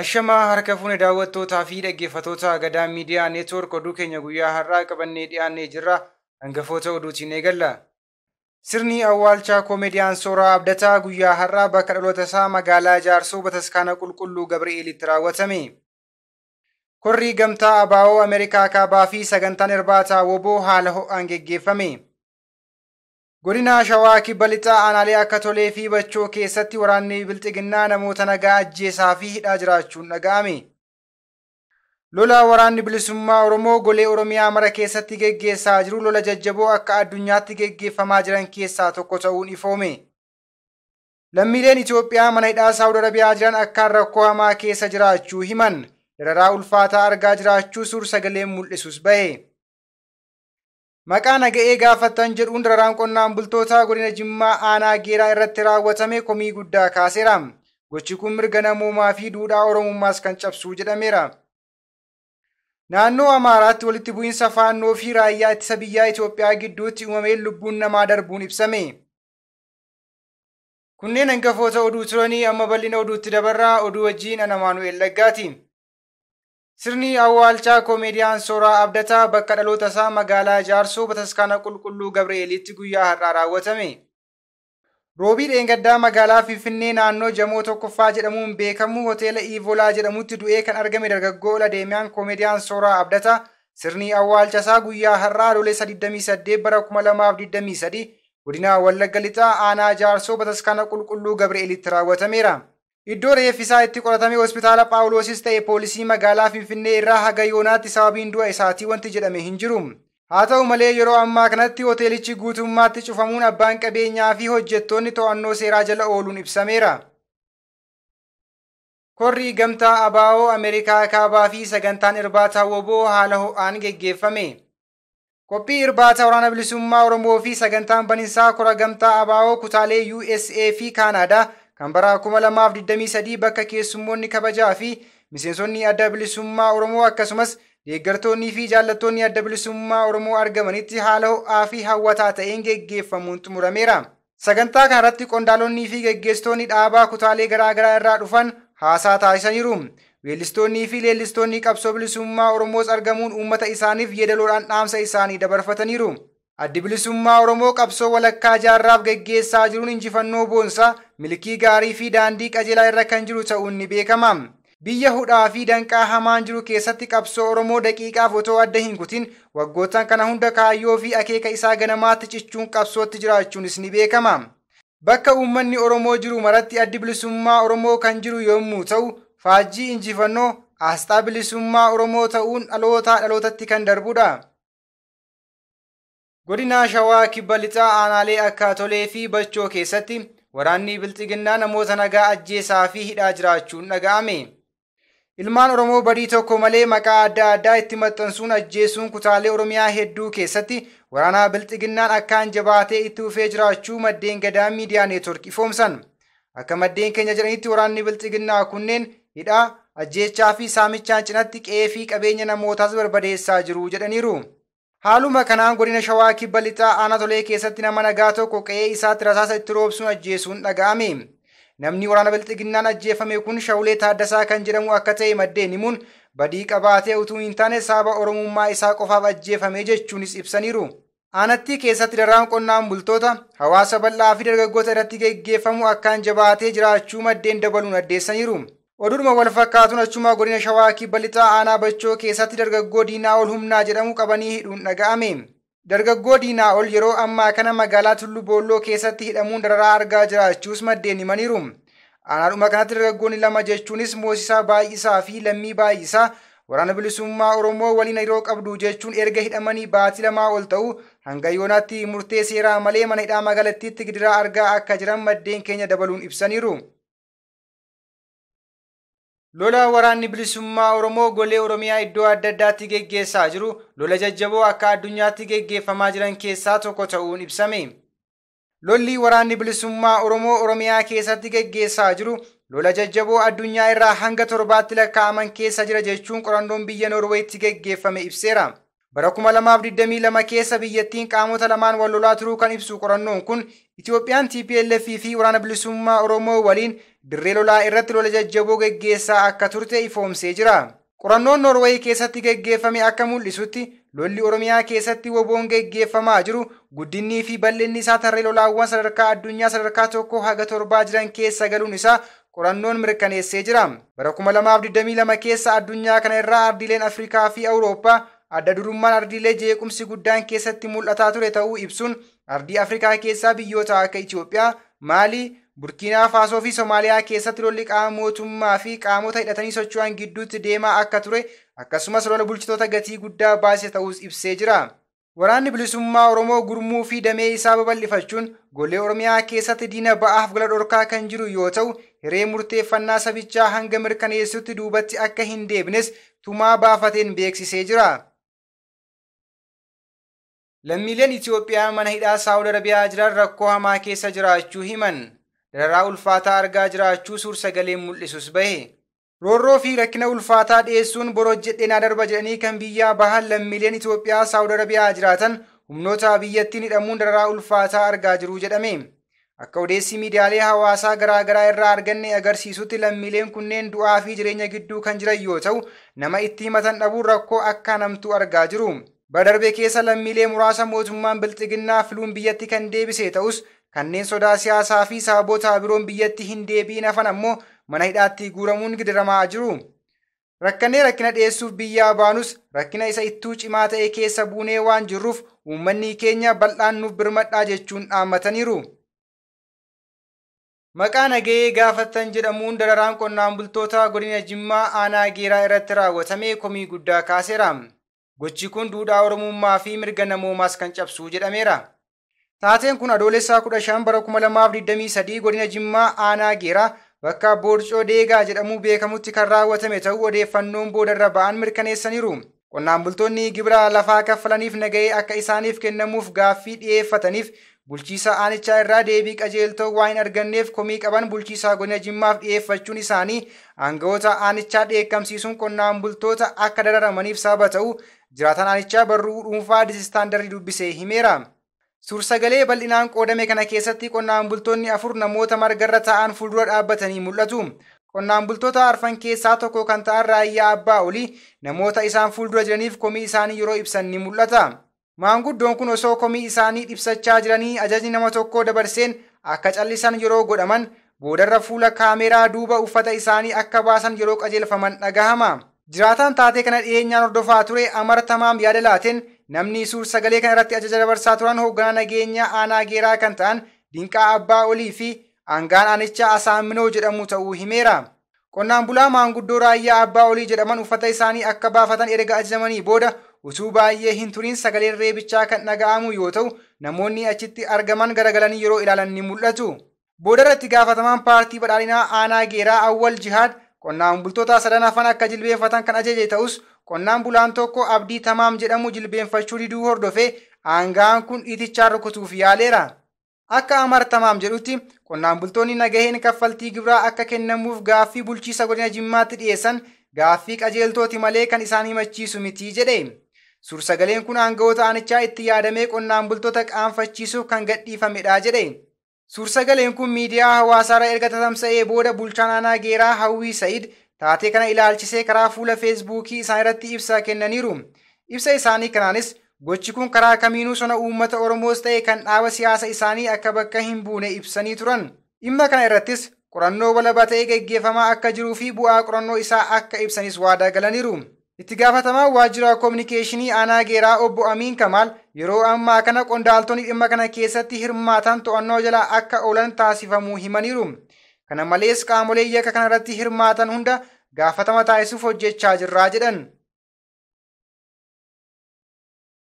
Ashamaa harka fuune daawwattootaa fi dhaggeeffattoota Gadaa Miidiyaa Neetwoork oduu keenya guyyaa har'aa qabannee dhiyaannee jirra. Hangafoota oduutiin eegalla. Sirni awwaalchaa koomediyaan Sooraa Abdataa guyyaa har'aa bakka dhaloota isaa magaalaa Jaarsoo Bataskaana Qulqulluu Gabri'eelitti raawwatame. Korri gamtaa ABO Ameerikaa Kaabaa fi sagantaan irbaataa WBO haala ho'aan geggeeffame. Godina Shawaa Kibba Lixaa aanaalee akka Tolee fi Bachoo keessatti waraanni Bilxiginnaa namoota nagaa ajjeesaa fi hidhaa jiraachuun dhaga'ame. Lola waraanni bilisummaa Oromoo golee Oromiyaa mara keessatti geggeessaa jiru lola jajjaboo akka addunyaatti geggeeffamaa jiran keessaa tokko ta'uun ifoome. Lammiileen Itoophiyaa mana hidhaa Saawud Arabiyaa jiran akkaan rakkoo hamaa keessa jiraachuu himan. Dararaa ulfaataa argaa jiraachuu suur sagaleen mul'isus bahe. Maqaa naga'ee gaafattan jedhuun dararaan qonnaan bultoota godina Jimmaa aanaa Geeraa irratti raawwatame komii guddaa kaaseera. Gochi kun mirga namoomaa fi duudhaa Oromummaas kan cabsuu jedhameera. Naannoo Amaaraatti walitti bu'iinsa faannoo fi raayyaa ittisa biyyaa Itoophiyaa gidduutti uumameen lubbuun namaa darbuun ibsame. Kunneen hangafoota oduu turanii amma bal'ina oduutti dabarraa oduu wajjin ana Maanu'eel Laggaati. Sirni awwaalchaa koomediyaan Sooraa Abdataa bakka dhaloota isaa magaalaa Jaarsoo Bataskaana Qulqulluu Gabri'eelitti guyyaa har'aa raawwatame. Roobii dheengaddaa magaalaa Finfinnee naannoo Jamoo Tokkoffaa jedhamuun beekamu hoteela Iivolaa jedhamutti du'ee kan argame dargaggoo ol adeemaan koomediyaan Sooraa Abdataa sirni awwaalcha isaa guyyaa har'aa Adoolessa 28 bara 2023 godina Wallagga Lixaa aanaa Jaarsoo Bataskaana Qulqulluu Gabri'eelitti raawwatameera. Iddoo reeffi isaa itti qoratame hospitaala Phaawulosis ta'e poolisii magaalaa Finfinnee irraa haga yoonaatti sababiin du'a isaatii wanti jedhame hin jiru. Haa ta'u malee yeroo ammaa kanatti hoteelichi guutummaatti cufamuun abbaan qabeenyaa fi hojjettoonni to'annoo seeraa jala ooluun ibsameera. Korri gamtaa ABO Ameerikaa Kaabaa fi sagantaan irbaataa WBO haala ho'aan geggeeffame. Qophii irbaata waraana bilisummaa Oromoo fi sagantaan baninsaa kora gamtaa ABO kutaalee USA fi Kaanaadaa kan bara 2023 bakka keessummoonni kabajaa fi miseensonni adda bilisummaa Oromoo akkasumas deeggartoonnii fi jaallattoonni adda bilisummaa Oromoo argamanitti haala ho'aa fi hawwataa ta'een geggeeffamuun xumurameera. Sagantaa kanarratti qondaalonnii fi geggeessitoonni dhaabaa kutaalee garaagaraa irraa dhufan haasaa taasisaniiru. Weellistoonnii fi leellistoonni qabsoo bilisummaa Oromoos argamuun uummata isaaniif yeedaloodhaan dhaamsa isaanii dabarfataniiru. Addi bilisummaa Oromoo qabsoo walakkaa jaarraaf geggeessaa jiruun injifannoo boonsaa milkii gaarii fi daandii qajeelaa irra kan jiru ta'uun ni beekama. Biyya hudhaa fi danqaa hamaan jiru keessatti qabsoo Oromoo daqiiqaaf otoo adda hin kutin waggoottan kana hunda kaayyoo fi akeeka isaa ganamaatti cichuun qabsootti jiraachuunis ni beekama. Bakka uummanni Oromoo jiru maratti addi bilisummaa Oromoo kan jiru yommuu ta'u, faajjii injifannoo aasxaa bilisummaa Oromoo ta'uun dhalootaa dhalootatti kan darbudha. Godina Shawaa Kibba Lixaa aanaalee akka Tolee fi Bachoo keessatti waraanni Bilxiginnaa namoota nagaa ajjeesaa fi hidhaa jiraachuun dhaga'ame. Ilmaan Oromoo badii tokko malee maqaa adda addaa itti maxxansuun ajjeesuun kutaalee Oromiyaa hedduu keessatti waraana Bilxiginnaan akkaan jabaatee itti fufee jiraachuu maddeen Gadaa Miidiyaa Neetwoork ifoomsan. Akka maddeen keenya jedhanitti waraanni Bilxiginnaa kunneen hidhaa, ajjeechaa fi saamichaan cinatti qe'ee fi qabeenya namootaas barbadeessaa jiru jedhaniiru. Haaluma kanaan godina Shawaa Kibba Lixaa aanaa Tolee keessatti nama nagaa tokko qe'ee isaatti rasaasa itti roobsuun ajjeesuun dhaga'ame. Namni waraana Bilxiginnaan ajjeefame kun Shawulee Taaddasaa kan jedhamu akka ta'e maddeen himuun badii qabaatee utuu hin taane sababa Oromummaa isaa qofaaf ajjeefame jechuunis ibsaniiru. Aanattii keessatti dararaan qonnaan bultoota hawaasa bal'aa fi dargaggoota irratti geggeeffamu akkaan jabaatee jiraachuu maddeen dabaluun addeessaniiru. Oduudhuma wal fakkaatuun achuma godina Shawaa Kibba Lixaa aanaa Bachoo keessatti dargaggoo Diinaa Ol Humnaa jedhamu qabanii hidhuun dhaga'ame. Dargaggoo Diinaa Ol yeroo ammaa kana magaalaa Tulluu Boolloo keessatti hidhamuun dararaa argaa jiraachuus maddeen himaniiru. Aanaadhuma kanatti dargaggoonni lama jechuunis Moosisaa Baay'isaa fi Lammii Baay'isaa waraana bilisummaa Oromoo waliin yeroo qabdu jechuun erga hidhamanii baatii lamaa ol ta'u hanga yoonaatti murtee seeraa malee mana hidhaa magaalattiitti gidiraa argaa akka jiran maddeen keenya dabaluun ibsaniiru. Lola waraanni bilisummaa Oromoo golee Oromiyaa iddoo adda addaatti geggeessaa jiru lola jajjaboo akka addunyaatti geggeeffamaa jiran keessaa tokko ta'uun ibsame. Lolli waraanni bilisummaa Oromoo Oromiyaa keessatti geggeessaa jiru lola jajjaboo addunyaa irraa hanga torbaatti lakkaa'aman keessa jira jechuun qorannoon biyya Noorweetti geggeeffame ibseera. Bara 2022 keessa biyyattiin qaamota lamaan wal lolaa turuu kan ibsu qorannoon kun Itoophiyaan TPLF fi waraana bilisummaa Oromoo waliin dirree lolaa irratti lola jajjaboo geggeessaa akka turte ifoomsee jira. Qorannoon Noorweey keessatti geggeeffame akka mul'isutti lolli Oromiyaa keessatti WBO'n geggeeffamaa jiru guddinnii fi bal'inni isaa tarree lolaawwan sadarkaa addunyaa sadarkaa 1 haga 7 jiran keessa galuun isaa qorannoon mirkaneessee jira. Bara 2022 keessa addunyaa kana irraa ardiileen Afrikaa fi Awurooppaa adda durummaan ardiilee jeequmsi guddaan keessatti mul'ataa ture ta'uu ibsuun ardii Afrikaa keessaa biyyoota akka Itoophiyaa, Maalii, Burkiinaa Faasoo fi Somaaliyaa keessatti lolli qaama mootummaa fi qaamota hidhatanii socho'an gidduutti deemaa akka ture akkasumas lola bulchitoota gatii guddaa baase ta'uus ibsee jira. Waraanni bilisummaa Oromoo gurmuu fi damee isaa babal'ifachuun golee Oromiyaa keessatti diina ba'aaf gala dhorkaa kan jiru yoo ta'u, hiree murteeffannaa sabichaa hanga mirkaneessutti duubatti akka hin deebines tumaa baafateen beeksisee jira. Lammiileen Itoophiyaa mana hidhaa Saawud Arabiyaa jiran rakkoo hamaa keessa jiraachuu himan. Dararaa ulfaataa argaa jiraachuu suur-sagaleen mul'isus bahe. Roorroo fi rakkina ulfaataa dhiyeessuun bor hojjedhee naa darba jedhanii kan biyyaa bahan lammiileen Itoophiyaa Saawud Arabiyaa jiraatan humnoota biyyattiin hidhamuun dararaa ulfaataa argaa jiru jedhame. Akka odeessi miidiyaalee hawaasaa garaa garaa irraa arganne agarsiisutti lammiileen kunneen du'aa fi jireenya gidduu kan jiran yoo ta'u, nama itti himatan dhabuun rakkoo akka namtu argaa jiru. Bara darbe keessa lammiilee muraasa mootummaan bilxiginnaa filuun biyyatti kan deebise ta'us kanneen sodaa siyaasaa fi sababoota biroon biyyatti hin deebi'in hafan ammoo mana hidhaatti guuramuun gidiramaa jiru. Rakkannee rakkina dhiyeessuuf biyyaa baanus rakkina isa ittuu cimaa ta'e keessa buunee waan jirruuf uummanni keenya bal'aan nuuf birmadhaa jechuun dhaammataniiru. Maqaa nagahee gaafattan jedhamuun dararaan qonnaan bultoota godina Jimmaa aanaa Geeraa irratti raawwatame komii guddaa kaaseera. Gochi kun duudhaa Oromummaa fi mirga namoomaas kan cabsu jedhameera. Taateen kun adoolessaa 15 bara 2023 godina Jimmaa aanaa Geeraa bakka Boorcoo Deegaa jedhamuu beekamutti kan raawwatame ta'uu odeeffannoon boodarra ba'an mirkaneessaniiru. Qonnaan bultoonni gibira lafaa kaffalaniif nagahee akka isaaniif kennamuuf gaaffii dhiyeeffataniif bulchiisaa aanichaa irraa deebii qajeeltoo waan hin arganneef komii qaban bulchiisaa godina Jimmaaf dhiyeeffachuun isaanii aangawoota aanichaa dheekkamsiisuun qonnaan bultoota akka dararamaniif sababa ta'uu jiraataan aanichaa barruu dhuunfaa Dizistaandarrii dubbisee himeera. Suursagalee bal'inaan qoodame kana keessatti qonnaan bultoonni afur namoota margarra taa'an fuuldura dhaabbatanii mul'atu. Qonnaan bultoota arfan keessaa tokko kan ta'an Raayyaa Abbaa Olii namoota isaan fuuldura jiraniif komii isaanii yeroo ibsan ni mul'ata. Maanguddoon kun osoo komii isaanii ibsachaa jiranii ajajni nama tokkoo dabarseen akka callisan yeroo godhaman boodarra fuula kaameraa duuba uffata isaanii akka baasan yeroo qajeelfaman dhagahama. Jiraataan taatee kana dhiyeenyaan hordofaa ture Amar Tamaam yaada laateen namni suur-sagalee kana irratti ajaja dabarsaa turan hoogganaa nageenyaa aanaa Geeraa kan ta'an Dinqaa Abbaa Olii fi aangaan aanichaa Asaaminoo jedhamu ta'uu himeera. Qonnaan bulaa maanguddoo Raayyaa Abbaa Olii jedhaman uffata isaanii akka baafatan erga ajajamanii booda utuu baay'ee hin turin sagaleen reebichaa kan dhaga'amu yoo ta'u namoonni achitti argaman garagalanii yeroo ilaalan ni mul'atu. Boodarra itti gaafatamaan paartii badhaadhinaa aanaa Geeraa Awwal Jihaad qonnaan bultoota sadan hafan akka jilbeenfatan kan ajaje ta'us qonnaan bulaan tokko Abdii Tamaam jedhamu jilbeenfachuu diduu hordofee aangaan kun dhiitichaan rukutuuf yaaleera. Akka Amar Tamaam jedhutti qonnaan bultoonni nagaheen kaffaltii gibiraa akka kennamuuf gaaffii bulchiisa godina Jimmaatti dhiyeessan gaaffii qajeeltooti malee kan isaan himachiisu miti jedhe. Suursagaleen kun aangawoota aanichaa itti yaadamee qonnaan bultoota qaanfachiisuuf kan gadhiifamedha jedhe. Suursagaleen kun miidiyaa hawaasaarra erga tamsa'ee booda bulchaan aanaa Geeraa Hawwii Sa'id taatee kana ilaalchisee karaa fuula feesbuukii isaan irratti ibsa kennaniiru. Ibsa isaanii kanaanis gochi kun karaa kamiinuu sona uummata Oromoos ta'e kan dhaaba siyaasa isaanii akka bakka hin buune ibsanii turan. Dhimma kana irrattis qorannoo walaba ta'e geggeeffamaa akka jiruu fi bu'aa qorannoo isaa akka ibsanis waadaa galaniiru. Itti gaafatamaan waajjira koominikeeshinii aanaa Geeraa obbo Amiin Kamaal yeroo ammaa kana qondaaltonni dhimma kana keessatti hirmaatan to'annoo jala akka oolan taasifamuu himaniiru. Kana malees qaamolee yakka kanarratti hirmaatan hunda gaafatama taasisuuf hojjechaa jirraa jedhan.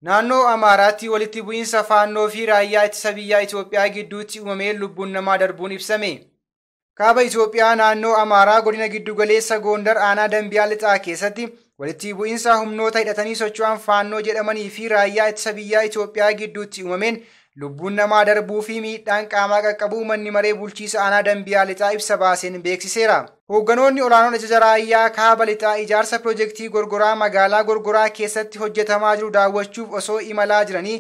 Naannoo Amaaraatti walitti bu'iinsa faannoo fi raayyaa ittisa biyyaa Itoophiyaa gidduutti uumameen lubbuun namaa darbuun ibsame. Kaaba Itoophiyaa naannoo Amaaraa godina giddugaleessa Goondar aanaa Dambiyaa Lixaa keessatti walitti bu'iinsa humnoota hidhatanii socho'an faannoo jedhamanii fi raayyaa ittisa biyyaa Itoophiyaa gidduutti uumameen lubbuun namaa darbuu fi miidhaan qaamaa qaqqabuu manni maree bulchiisa aanaa Dambiyaa Lixaa ibsa baaseen beeksiseera. Hoogganoonni olaanoon ajaja raayyaa kaaba lixaa ijaarsa piroojeektii Gorgoraa magaalaa Gorgoraa keessatti hojjetamaa jiru daawwachuuf osoo imalaa jiranii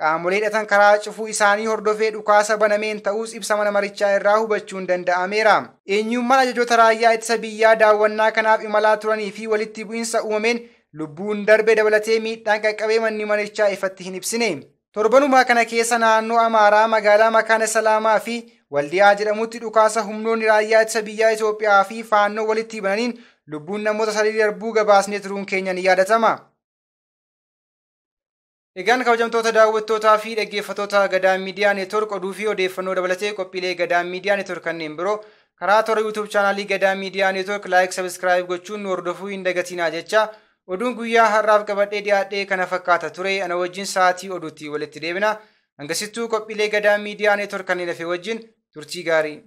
qaamolee hidhatan karaa cufuu isaanii hordofee dhukaasa banameen ta'uus ibsa mana marichaa irraa hubachuun danda'ameera. Eenyummaan ajajoota raayyaa ittisa biyyaa daawwannaa kanaaf imalaa turanii fi walitti bu'insa uumameen lubbuun darbe dabalatee miidhaan qaqqabee manni marichaa ifatti hin ibsine. Torbanumaa kana keessa naannoo Amaaraa magaalaa Makaana Salaamaa fi Waldiyaa jedhamutti dhukaasa humnoonni raayyaa ittisa biyyaa Itoophiyaa fi Faannoo walitti bananiin lubbuun namoota 3 darbuu gabaasnee turuun keenya ni yaadatama. Egaan kabajamtoota daawwattootaa fi dhaggeeffattoota Gadaa Miidiyaa Neetwork, oduu fi odeeffannoo dabalatee qophiilee Gadaa Miidiyaa Neetwork kanneen biroo karaa toora YouTube chaanaalii Gadaa Miidiyaa Neetwork like, subscribe gochuun nu hordofuu hin dagatinaa jecha, oduun guyyaa har'aaf qabadhee dhiyaadhee kana fakkaata ture. Ana wajjin sa'aatii oduutti walitti deebina. Hangasittuu qophiilee Gadaa Miidiyaa Neetwork kanneen hafe wajjin turtii gaarii.